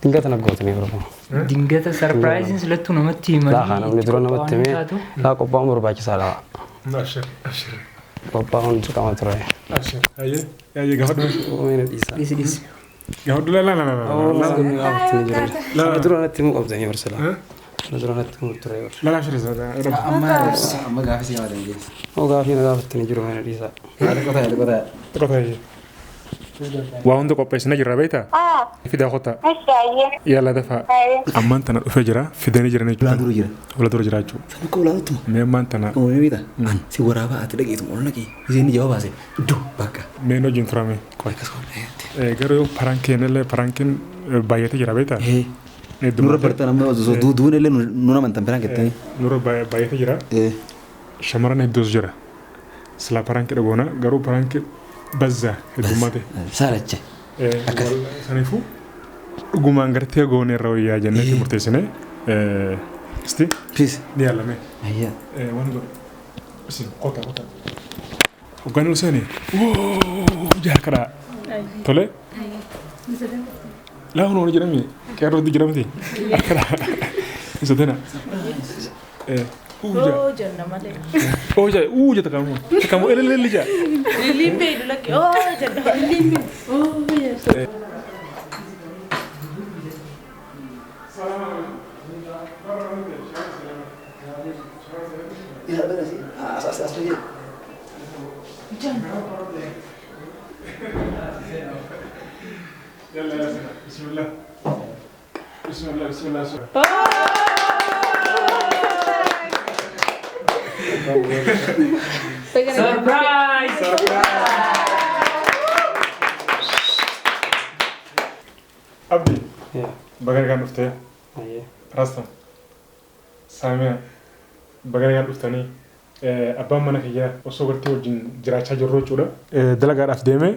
Dingata na gootanii biroo. Dingata surpriseiin silattuu namatti himanii Laa namni dura namatti himee laa qophaa'uun barbaachisaadha. Abshir, abshir. Qophaa'uun dirqama ture. Abshir. Ayyee, ayyee gaafadhu. Uumina dhiisaa. Dhisi dhisi. Gaafadhu la la la la la. Kana dura natti himuu qabdanii barsiisa. Kana dura natti himuu ture. La la abshir. Amma amma gaafii si gaafatan geesse. Oo gaafii na gaafattanii jiru mana dhiisaa. Qotaa qotaa. Qotaa ayyee. Waa hunda qopheessina jirra beektaa? Fidaa kottaa. Yalla dafaa. Ammaan tana dhufee jira fidanii jiran Ulaa jechuudha. dura jira. Ulaa dura jira jechuudha. Sabni koo ulaa uttuma. Mee ammaan tana Oomishni beektaa? An si waraabaa ati dhageetu ol naqee. Isheen jawaaba baase. Iddoo bakka. mee hojiin turame. Akkas godhe. Garuu yoo parankiin illee parankiin baay'atee jira beektaa? Nurra bartan amma osoo duun illee nu amantan biraan kettanii. Nurra baay'atee jira. Shamarran hedduutu jira. Silaa parankii dhagoona garuu parankii bazza heddummaate. Saalache. Akkas. Saniifuu dhugumaan gartee goone irra wayyaa jennee murteessine. Isti Peace. ni yaalame. Ayyaa. Waan godhe. Isin kota kota. Hoggaan ol seene jaarkadhaa. Tole. Laa honoon jedhami qeerrootti jedhamti. Harkadhaa. Isa tana. Uuja. Oo jenna malee. Ooja uuja takamu. Takamu elelelli jaa. Lilliin beeydu lakki oo jenna. Lilliin beeydu oo jenna. يلا يا سلام بسم الله بسم الله بسم الله Surprise! Abdi baga nagaan dhuftee Rasta Saamiyaa baga nagaan dhuftanii abbaan mana kiyyaa osoo gartee wajjin jiraachaa jirru jechuudha. Dalagaadhaaf deeme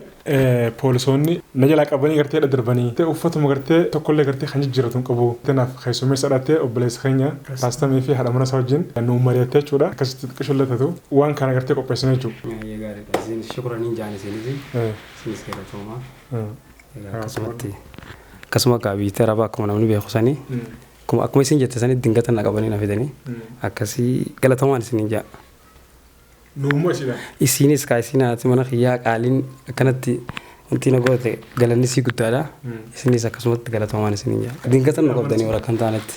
poolisoonni na jalaa qabanii gartee darbanii uffatuma gartee tokkollee gartee kan jijjiirratu hin qabu. Kanaaf keessummeessa dhattee obboleessa keenya Raastamii fi haadha mana isaa wajjin nu mari'attee jechuudha. Akkasitti xiqqishollee waan kana gartee qopheessine jechuudha. Baay'ee gaariidha. Isin shukuraniin jaan isinis isinis galatoomaa. Akkasumatti akkasuma biyyi arabaa akkuma namni beeku sanii akkuma isin jette sanii dingata na qabanii na fidanii akkasii galatamaan isiniin jaa. Nuummoo isiidha. Isinis kaa isin haati mana kiyyaa qaaliin akkanatti wanti na goote galanni sii guddaadha. Isinis akkasumatti galatoomaan isiniin jaa. Dingata na qabdanii warra kan taanetti.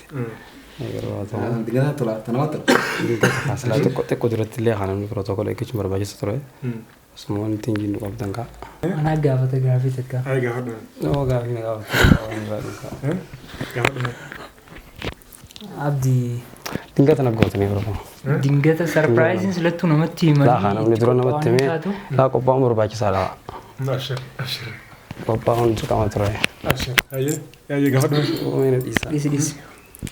Dingata tola tanamatti tola. Dingata silaa xiqqoo xiqqoo duratti illee kan namni pirootokool eeggachuun barbaachisa ture. Osuma wanti hin jinnu qabdan kaa. Anaa gaafata gaafii takka. Ay gaafadhu. Nama gaafii na gaafate. Gaafadhu. Abdii Dingata na gootanii biroo. dingata surpriseiin silattuu namatti himanii Laa namni dura namatti himee laa qophaa'uun barbaachisaadha. Abshir abshir Qophaa'uun dirqama ture. abshir. Ayyee ayyee gaafadhu. Uumina dhiisaa. Dhisi dhisi.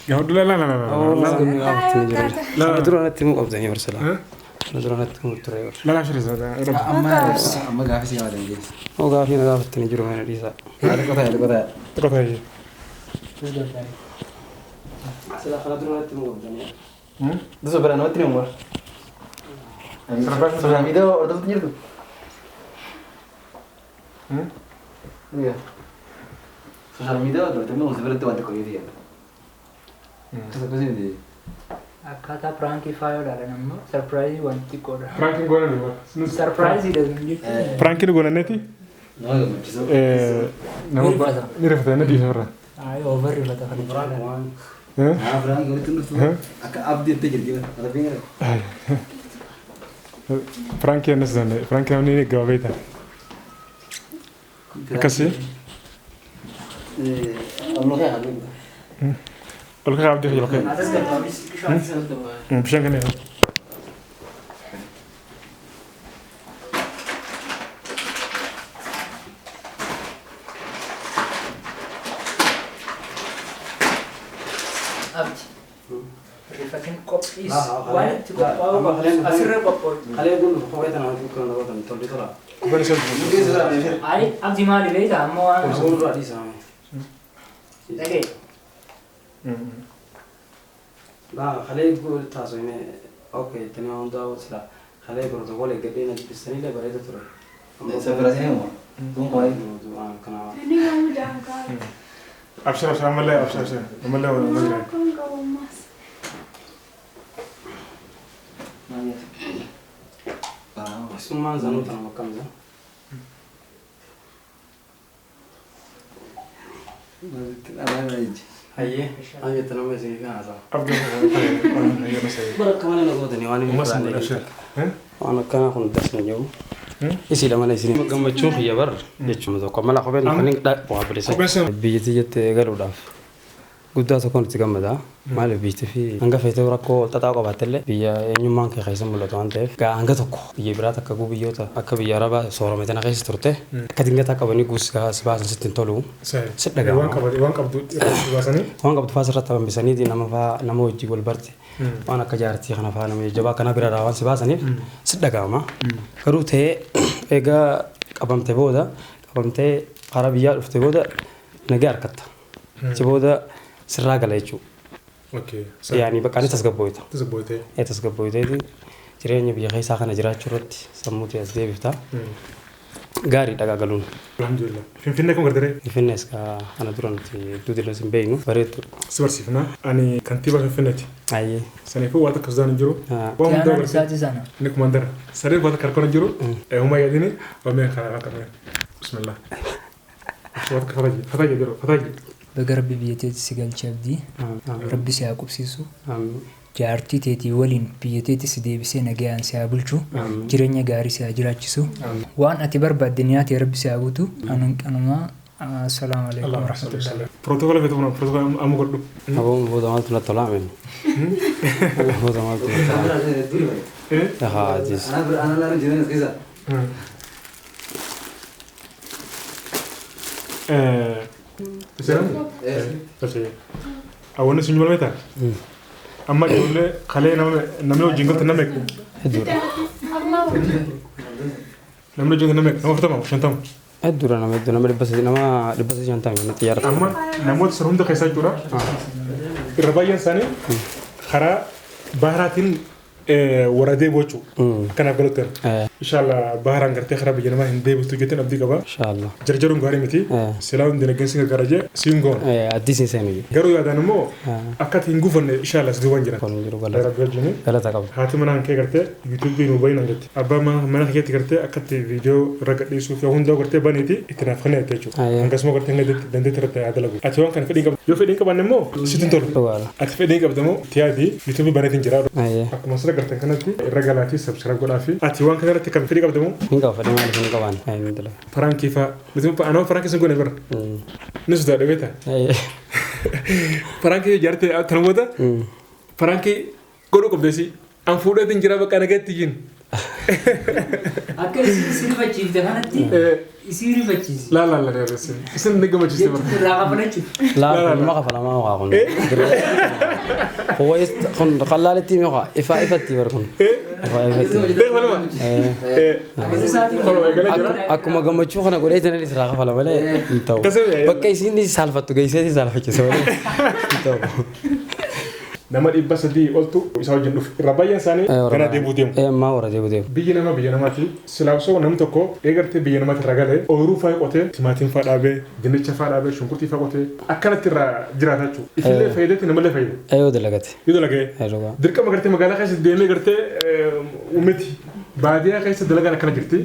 Gaafadhu la la la la la. Kana dura natti himuu qabdanii barsiisa. Kana dura natti himuu ture. La la abshir. Amma amma gaafii si gaafatan geesse. Oo gaafii na gaafattanii jiru mana dhiisaa. Qotaa qotaa. Qotaa ayyee. Silaa kana dura natti himuu qabdanii. Dusa bira namatti ni uumama. Social media hordoftu jirtu? Social media hordoftu immoo si biratti waan tokko yoo ta'e. Akkas akkasii miti. Akkaataa prankii faayoo ilaalan ammoo surpriseii wanti xiqqoodha. Prankiin goona Surpriseiidha sun jechuun. Prankiin goonanneeti. Nama gammachiisu. Nama ni rifata inni dhiisa irra. Ayi over rifata kan caalaa. Haa prank walitti dhuftu akka abdii itti jirti. Rabbiin gara. Prankiin annas danda'e. Prankiin namni ni gabaabee ta'a. Akkasii. Ol kaa'aa abdii fayyadu ka'e. Bishaan kana irra. Abdi. Rifatiin qophiis waan itti qophaa'u asirra qophaa'u. Kalee kun kophee tana wanti kun nama tan tolli tola. Kubbaan isa Ayi abdi maali beektaa amma waan Suuraa dhiisaa. dhagee Laa kalee taasifame okay tani waan hundaa silaa kalee pirootokool eeggadhee na dubbistanii bareeda ture. Isa bira seenee uumama. Kun qo'ee. Waan kana Inni gamu jaankaa. Abshir abshir ammallee abshir abshir ammallee ammallee. Rakkoon qabu ammas. Summaan sanuu tana bakkamsa. Hayyee maal jette nama isin fi haasa'a. Abdii Bara akka malee na gootanii waan inni Umas abshir. Waan akkanaa kun dasna jiru. Isii lama isin gammachuun kiyya bar jechuun tokko mala kopheen kan inni waa bilisa. Kopheen sun- Biyyatti jettee galuudhaaf guddaa tokkoon itti gammada. Maaliif biyyatti fi hanga feetee rakkoo wal xaxaa qabaatte biyya eenyummaan kee keessa mul'atu waan ta'eef gaa hanga tokko biyya biraa takka guu biyyoota akka biyya arabaa soorame tana keessa turte akka dingataa qabanii guus si baasan sitti hin tolu. Si dhaga'ama. Waan qabdu waan qabdu baasanii. Waan qabdu faa sirratti hambisanii nama faa nama wajjin wal barte waan akka jaartii kana faa nama jajjabaa kana biraadhaa waan si baasaniif si dhaga'ama. Garuu ta'ee egaa qabamte booda qabamtee karaa biyyaa dhufte booda nagaa harkatta. Si booda sirraa gala jechuudha. Okay. Yaani bakka inni tasgabbooyta. Tasgabbooytee. Ee tasgabbooyteeti jireenya biyya keessaa kana jiraachuu irratti sammuu ta'e as deebifta. Gaarii dhagaa galuun. Alhamdulillah. Finfinnee akkam gartaree? Finfinnees kana dura nuti hedduu dilas hin beeknu bareeddu. Si barsiifna. Ani kantiibaa Finfinneeti. Ayyee. Saniifuu waan takka sodaan hin jiru. Waan hundaa Jaanaan gartee. isaati sana. Inni kumandara. Saniif waan takka harkoon hin jiru. Uumaa yaadini. Oomeen kana kan qabne. Bismillah. Waan takka fataji. Fataji jedhu fataji. Baga Rabbi biyya teetti si galche abdii. Rabbi si haa qubsiisu. Jaartii teetii waliin biyya teetti si deebisee nagayaan si haa bulchu. Jireenya gaarii si haa jiraachisu. Waan ati barbaadde nyaate Rabbi si haa guutu. Anuun qanumaa. Assalaamu alaikum warahmatullahi. Protocol feetu kuna protocol amma godhu. Aboon booda maaltu natti tolaa ameen. Booda maaltu natti tolaa. Haa ajiis. Awwanni sun maal beektaa? Amma ijoollee kalee namni wajjin galte nama eegu. Hedduudha. Namni wajjin galte nama eegu. Nama 40 50. Hedduudha nama hedduu nama 300 nama 350 natti yaada. Amma namoota sun hunda keessaa jechuudha. Irra baay'een isaanii karaa baharaatiin warra deebi'u jechuudha. Akkanaaf galutti. Inshallah baharaan gartee karaa biyya namaa hin deebistu jetteen abdii qaba. Inshallah. Jarjaruun gaarii miti. Silaa hundi dinagdeen si gargaara jee siin goona. Addis hin seenu. Garuu yaadaan immoo akka ati hin gufanne inshallah si duubaan jira. Kun jiru galata. Rabbi wajjin. Galata qabda. Haati manaa kee gartee yuutuubii nu baay'inaan jetti. Abbaa mana keetti gartee akka itti viidiyoo irra gadhiisuu fi hundaa gartee baneeti itti naaf kenna jette jechuudha. Akkasuma gartee hanga dandeetti irratti haa dalagu. Ati waan kana fedhii qabdu yoo fedhii hin qabaanne immoo sitti hin tolu. Ati fedhii hin qabdu immoo itti yaadi yuutuubii baneetiin jira. Akkuma asirra gartan kanatti irra galaatii sabskiraayib godhaa fi ati waan kana irratti kan fedhii qabdu immoo. Hin qaba fedhii maaliif hin qabaan. Hin dalagu. Faraankii fa'aa. Nuti anoo faraankii sun goone bara. Ni sodaadha beektaa. Faraankii ijaarte tan booda faraankii godhuu qabdeesi. An fuudheetiin jira bakka nagaatti yin. Akka isin rifachiifte kanatti isin rifachiisi. Laa laa laa isin ni gammachiiste bara. Irraa kafalachuuf. Laa kun ma kafalamaa waa kun. Huwa kun qallaalitti miqa ifa ifatti bar kun. Ifa ifatti. Akkuma gammachuu kana godhee tanan irraa kafala malee hin ta'u. Bakka isin saalfattu geessee saalfachiisa malee hin ta'u. Nama 300 oltu isa wajjin dhufe. Irra baay'een isaanii gara deebuu deemu. Ammaa warra deebuu deemu. Biyyi namaa biyya namaati. Silaa osoo namni tokko eegartee biyya namaatti irraa galee ooyiruu fa'aa qotee timaatiin fa'aa dhaabee dinnicha fa'aa dhaabee shunkurtii fa'aa qotee akkanatti irraa jiraata jechuudha. Ifillee fayyadeetti namallee fayyada. Yoo dalagate. Yoo dalagee. Dirqama gartee magaalaa keessa deemee gartee miti. Baadiyyaa keessa dalagaan akkana jirti.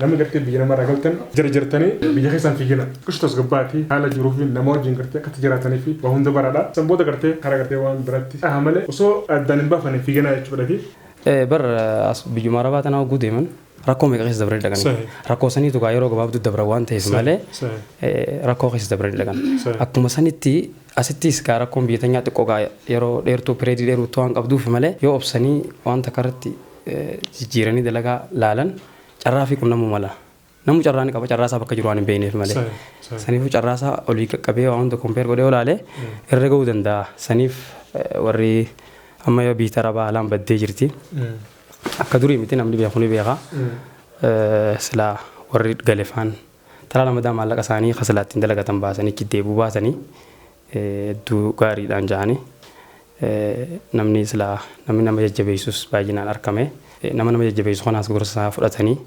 Namni gartee biyya namarraa galtan jara jirtanii biyya keessaan fiigina. Qishtos tasgabbaati haala jiruu fi nama wajjin gartee akkatti jiraatanii fi waa hunda baraadha. San booda gartee karaa gartee waan biraatti dhaha malee osoo addaan hin baafane fiiginaa jechuudha. Bar biyyuma arabaa tanaa hogguu deeman rakkoo meeqa keessa dabree dhaqan. Rakkoo saniitu gaa yeroo gabaabduu dabra waan ta'eef malee rakkoo keessa dabree dhaqan. Akkuma sanitti asittis gaa rakkoon biyya teenyaa xiqqoo gaa yeroo dheertuu pireedii dheeruutu waan qabduuf malee yoo obsanii waan takka irratti jijjiiranii dalagaa laalan carraa fi qunnamuu mala. Namni carraa ni qaba carraa isaa bakka jiru waan hin beekneef malee. Saniifuu carraa isaa olii qaqqabee waan hunda kompeer godhee olaalee irra ga'uu danda'a. Saniif warri amma yoo biyya arabaa haalaan baddee jirti. Akka durii miti namni beeku ni beeka. Silaa warri gale faan taraa lamadaa maallaqa isaanii kasilaa ittiin dalagatan baasanii itti deebuu baasanii hedduu gaariidhaan ja'anii namni silaa namni nama jajjabeessus baay'inaan argame. Nama nama jajjabeessu kanaas gorsa fudhatanii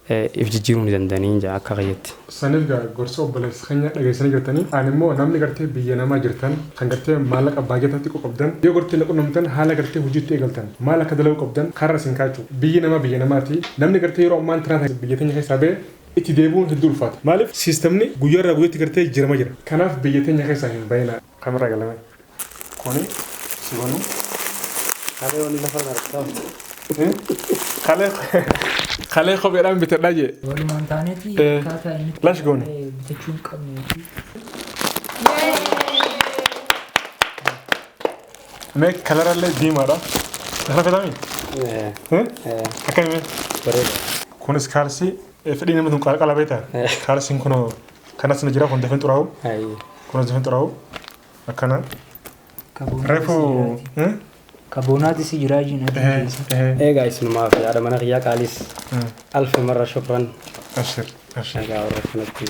if jijjiiruu ni danda'anii jaa akka qayyatti. Saniif gaa gorsa obboleessa keenya dhageessanii jirtanii ani immoo namni gartee biyya namaa jirtan kan gartee maallaqa baay'atatti qabdan yoo gartee na qunnamtan haala gartee hojiitti eegaltan maal akka dalaguu qabdan karra isin kaachuu biyyi namaa biyya namaati namni gartee yeroo ammaan tanaa biyya teenya keessaa ba'e itti deebi'uun hedduu ulfaata. Maaliif siistemni guyyaa irraa guyyaatti gartee jijjiiramaa jira. Kanaaf biyya teenya keessaa hin bayinaa. Kamerraa galame. Kuni si banuu. Kalee wanni lafa irraa Kalee kalee kopheedhaan bitadhaa jee. Walumaan taaneeti akkaataa inni Lash goone. bitachuu hin qabne. Mee kalarallee diimaadha. Kana fedhamii? Akkami? Bareeda. Kunis kaalsii fedhii namni tun qalqala beektaa? Kaalsiin kun kanas ni jira kun dafeen xuraa'u. Kunis dafeen xuraa'u. Akkana. Reefu. Kaboonaati si jiraa jiin adii keessa. Egaa isinumaaf yaada mana kiyyaa qaaliis alfi marra shukran. Abshir. Abshir. Egaa warra kanatti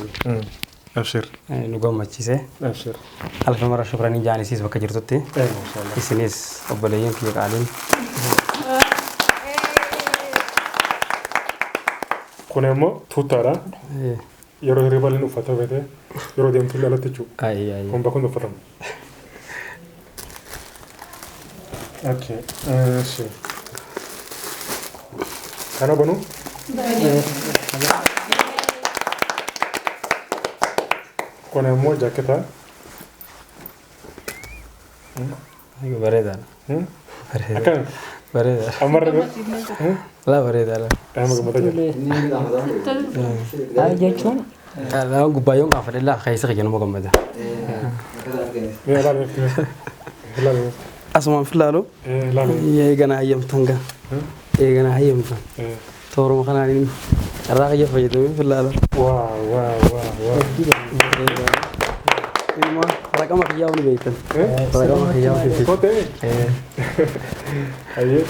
Abshir. nu gammachiise. Abshir. Alfi marra shukranii jaanisiis bakka jirtutti. Isinis obboleeyyan kiyya qaaliin. Kun immoo tuuttaadha. Yeroo hirriba illee uffata beekte yeroo deemtu illee alatti jechuudha. Kun bakka hundi uffatamu. Okay. Eeshi. Kana banuu? Kun immoo jaaketa. Bareedaadha. Akkami? Bareedaadha. Ammarra Laa bareedaadha. Amma gammadaa jira. Ay jechuun Laa gubbaa yoon qaafadhe laa keessa kiyya nama gammada. Mee ilaali mee ilaali. Asumaan filaalu. Ilaali. Eeganaa hayyamtan gaa. Eeganaa hayyamtan. Tooruma kanaan inni carraa kiyya fayyadamee filaala. Waa waa waa waa. Ilma raqama kiyyaa ni beektan. Raqama kiyyaa ni beektan. Kootee? Ayyee.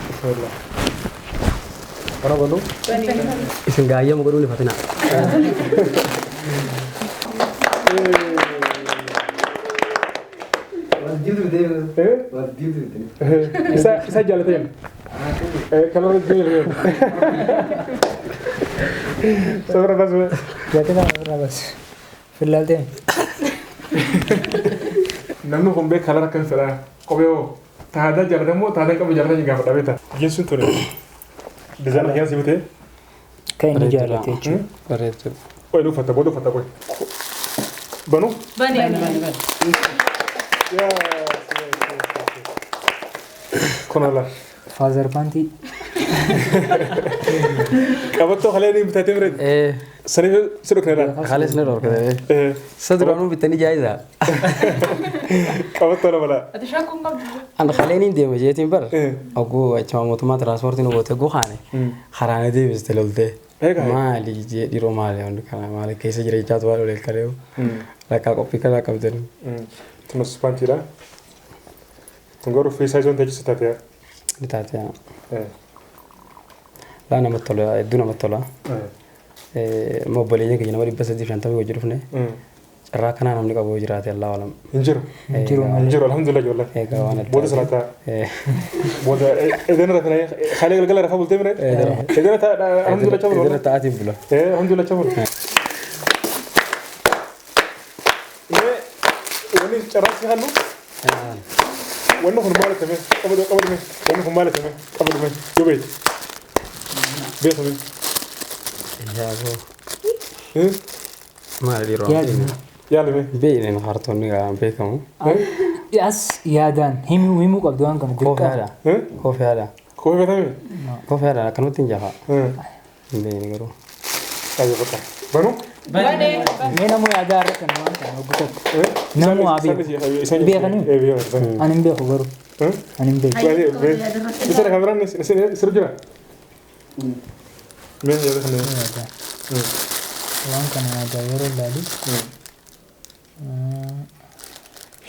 Bismillah. Kana banuu? Isin gaayyama godhuun ifatina. Isa isa jaalateen. Kalarra jaallatee. Sabra bas. Jaaketa irraa bas. Fillaaltee. Namni kun beek kalara akkam fedhaa. Kophee hoo taadaa jaallatan moo taadaa qabu jaallatan gaafa beektaa. Jechuun ture. Dizaayinii keessa bitee. Kan inni jaallate jechuudha. Bareedu. Qoy uffata booda uffata qoy. Banuu? Bani. Kun ala. Faazar paantii. Qabattoo kalee ni bitatee mire. Saniif si dhukneedha. Kalee ni dhorkate. Sa duraanuu bitanii jaayisaa. Qabattoo lama laa. Ati shakkuun qabdu. An kalee ni deema jeetiin bar. Oguu achuma mootummaa tiraanspoortiin goote oguu kaane. Karaana deebiste loltee. Maali jee dhiiroo maali hundi kana maali keessa jira jechaatu waan olee kalee. Rakkaa qophii kanaa qabdanii. Tunis paantiidha. Tun garuu fiisaa isoon teechisa taatee. Ni taatee. Laa namatti tola hedduu namatti tola. Obboleeyyan keenya nama 350 hojii dhufne. Carraa kanaa namni qabu jiraate Allahu alam. Hin jiru. Hin jiru alhamdulillah ijoollee. Booda salaataa. Booda edena rafina xaalee galgala rafaa bultee mire. Edena alhamdulillah chabul. Edena ta'aatiin bula. Alhamdulillah chabul. Wanni carraa si hallu. Wanni kun maal tame qabadu qabadu wanni kun maal tame qabadu yoo beektu. Beekame. Yaaboo. Maal dhiiroo? Yaalime. Beekneen hartoonni beekamu. As yaadaan himuu himuu qabdu waan kana Koofee haadha. Koofee haadha. Koofee beekame? Koofee haadha akkanumatti hin jafa. Hin beekne garuu. Ayyoo bakka. Banuu? Mee namuu yaadaa irra kan waan kana hoggu tokko. Namuu haa beeku. Beekanii? Ani hin beeku garuu. Ani hin beeku. Isa kameraan sirra jira? Mee yaada kana. Waan kana yaadaa yeroo ilaalu.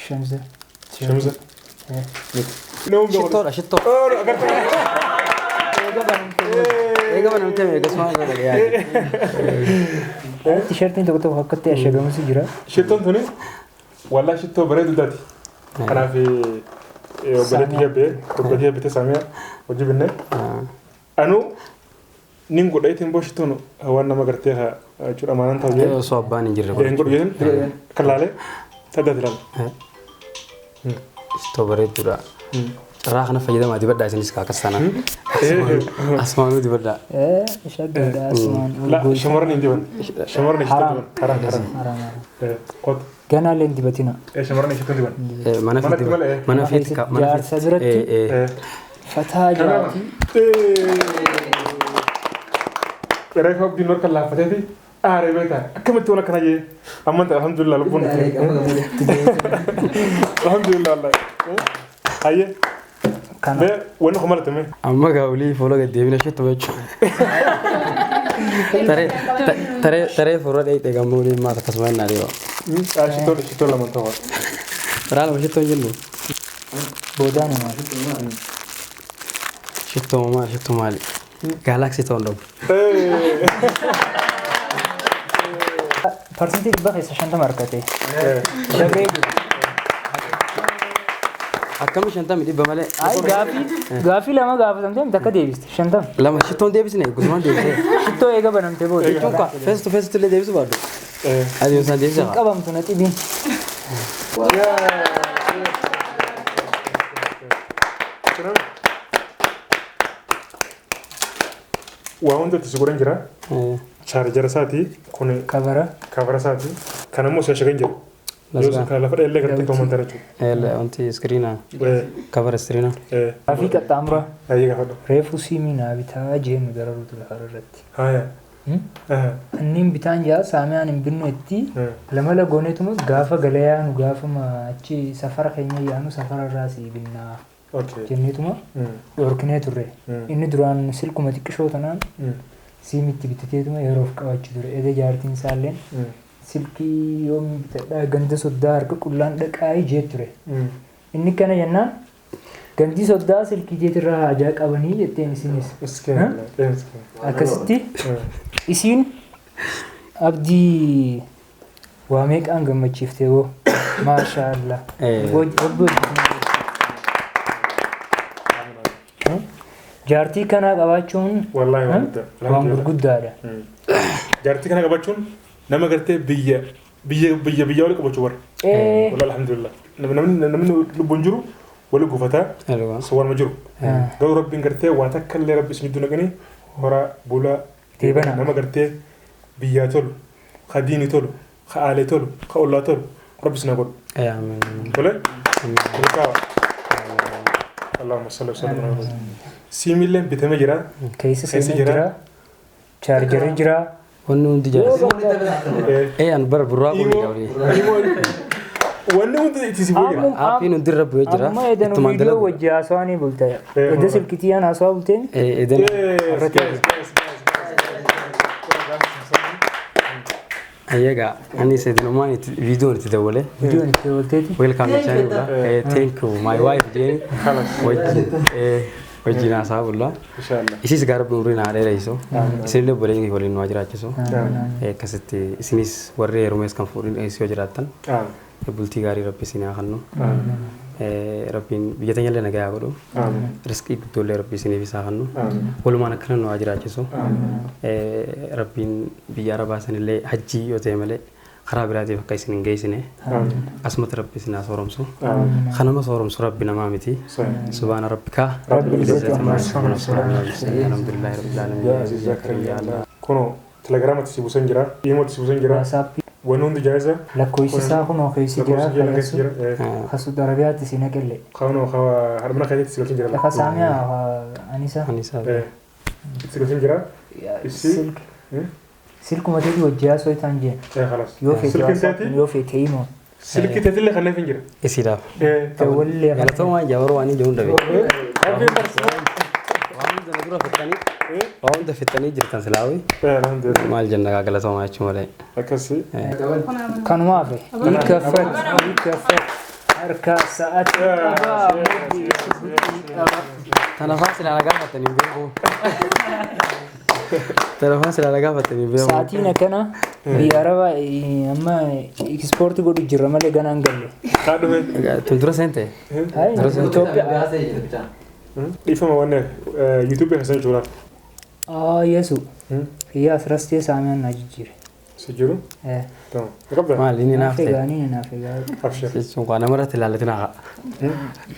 Shamsa. Shamsa. Shittoodha shittoo. Eega banamtee meeqa sumaa irra dhagayaa. Tisheertiin tokko tokko akkatti ashagamutu jira. Shittoon tuni wallaa shittoo bareedu taati. Kanaaf obboleettii jabbee obboleettii jabbite saamiyaa hojii binne. Anu nin godha ittiin booshituun waan nama gartee jechuudha amaanaan ta'u jee. Osoo abbaan hin jirre Hin godhu jedhan kan laalee saddaati ilaala. Shittoo bareedduudha. Carraa kana fayyadamaa dibadhaa isinis akkas taanaan. Asumaanuu dibadhaa. Shaggaadha asumaan. La shamarran hin diban. Shamarran hin diban. Haram haram. Haram. Kot. Ganaallee hin dibatina. Shamarran hin diban. Mana Manatti fiitti malee. mana fiitti mana Jaarsa biratti fataa jaati. Reefa abdiin warra laaffateeti aaree beektaa akkamitti waan akkana jee amman ta'e alhamdulillah lubbuun alhamdulillah wallahi. Hayyee Kana. mee wanni kun malatame Amma gaawulii fuula gad deebina shittoo jechuudha. Taree taree fuula dheeyxee gammoo waliin maal akkasuma hin adeema. Shittoo shittoo lama ta'u. Biraa lama shittoo hin jennu. Boodaan himaa. Shittoo maal shittoo maali? Gaalaaksii ta'uu hin dhabu. 100% keessa 50 argate. Dabree jira. Akkami 50 malee. Ay gaafii lama gaafatamtee takka deebiste 50. Lama shittoon deebisne guutumaan deebisee. Shittoo eega banamtee booda. Jechuun kaa face to face illee deebisuu baadhu. Adeemsaan Hin deebisa. qabamtu na xibiin. Waa hunda itti si godhan jira. Chaarjara isaati kun Kabara. kavara isaati kan ammoo si shagan jiru. Yoo kan lafa dheellee gartee kan uummantaa jechuudha. Wanti iskiriina kavara iskiriina. Gaafii qaxxaamura. Hayyee gaafadhu. Reefu siimii naa bitaa jeenu dararuutu lafa irratti. Haaya. Anniin bitaan jaa saamiyaan hin binnu itti lama lagooneetuma gaafa galayaanu gaafuma achi safara keenya yaanu safara irraa sii binnaa jenneetuma dhorkinee turre. Inni duraan silkuma xiqqishoo tanaan siimitti bitateetuma yeroof qabachuu ture. Ede jaartiin isaalleen silkii yoom bitadhaa ganda soddaa harka qullaan dhaqaa jee ture. Inni kana jennaan gandi soddaa silkii jeetirraa haajaa qabanii jetteen isinis. Akkasitti isiin abdii waa meeqaan gammachiiftee hoo maasha Allah. Jaartii kanaa qabaachuun Wallaahi waan guddaa. waan gurguddaadha. Jaartii kana qabaachuun nama gartee biyya biyya biyya biyya wali qabachuu warra. Wallaahi alhamdulillah. Namni lubbuun jiru wali gufataa waanuma jiru. Garuu rabbiin gartee waa takka illee rabbi isin gidduu naqanii horaa bulaa nama gartee biyyaa tolu, ka diinii tolu, ka aalee tolu, ka ollaa tolu rabbi isin haa godhu. Tole? Milkaa'a. Allahumma salli wa sallim ala Muhammad. Siimilleen bitamee jira. Keessa seenee jira. Chaarjarri jira. Wanni hundi jira. An bara burraa kun gaawli. Wanni hundi itti si bu'ee jira. Aappiin hundi irra bu'ee jira. Amma edan viidiyoo wajji haasawaa ni bulta. Edda silkitiyyaan haasawaa bulteen. Edan. Egaa anis edanummaan viidiyoon itti dawwalee. Viidiyoon itti dawwalteeti. Welcome jechaa bulla. Thank you my wife jeeni. Wajjin haasaa bulla. Isiis gara umrii naa dheeressu. Isinillee obboleeyyiin waliin nu jiraachisu. Akkasitti isinis warri heerumees kan fuudhin yoo jiraattan. Bultii gaarii rabbi isin haa kennu. Rabbiin biyya teenya illee nagaa haa godhu. Riskii guddoollee rabbi isiniif isaa kennu. Walumaan akkana nu haa jiraachisu. Rabbiin biyya arabaa sanillee hajjii yoo ta'e malee karaa biraatiif akka isin hin geessine. Asumatti rabbi isin haa sooromsu. Kan nama sooromsu rabbi namaa miti. Subhaana rabbika. Rabbil izzati ammaa yasifuun. Alhamdulillahi rabbil aalamiin. Kunoo telegiraamatti si buusan jira. Iimootti si buusan jira. Wanni hundi jaayisa. Lakkoofsi isaa kunoo keessa jira. Ka Saudi Arabiyaatti si naqelle. Kunoo harmana keetti si galchin jira. Lafa saamiyaa Anisa. Anisa. Si galchin jira. Silkuma teeti wajji haasoo isaan jeen. Yoo feete yoo feete himoo. Silkii teetillee kanneen hin jira. Isiidhaaf. Tawallee. Galatoomaa jabaroo waan hin jiru dhabe. Waan hunda dura fixanii waan hunda fixanii jirtan silaawi. Maal jenna galatoomaa jechuu malee. Akkasii. Kanumaa hafe. Hiikaffat hiikaffat harka sa'atii qabaa mudhii qaba. Tanafaa silaa gaafatanii beeku. Tanafaa silaa gaafatanii beeku. Sa'aatiin akkana biyya arabaa amma ekspoortii godhu jirra malee ganaan galle. Tun dura seente. Itoophiyaa. Dhiifama waan yuutuubii keessan jechuudhaaf. Aa Yesu. Kiyyaas rastee saamiyaan naa jijjiire. Si jiru? Eh. Tamam. Qabda? Maal inni naaf ta'e? Egaa ni naaf egaa. Abshir. Jechuun waa namarratti ilaallatin haa.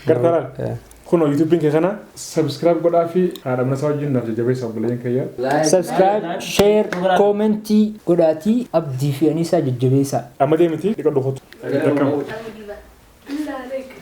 Garta laal. Kunoo yuutuubiin kee kana subscribe godhaa fi haadha mana isaa wajjin naaf jajjabeessa obboleeyyan kiyya. Subscribe, share, commentii godhaatii Abdii fi Aniisaa jajjabeessaa. Amma deemiti dhiqadhu kootu. Dirqama. Billah, like,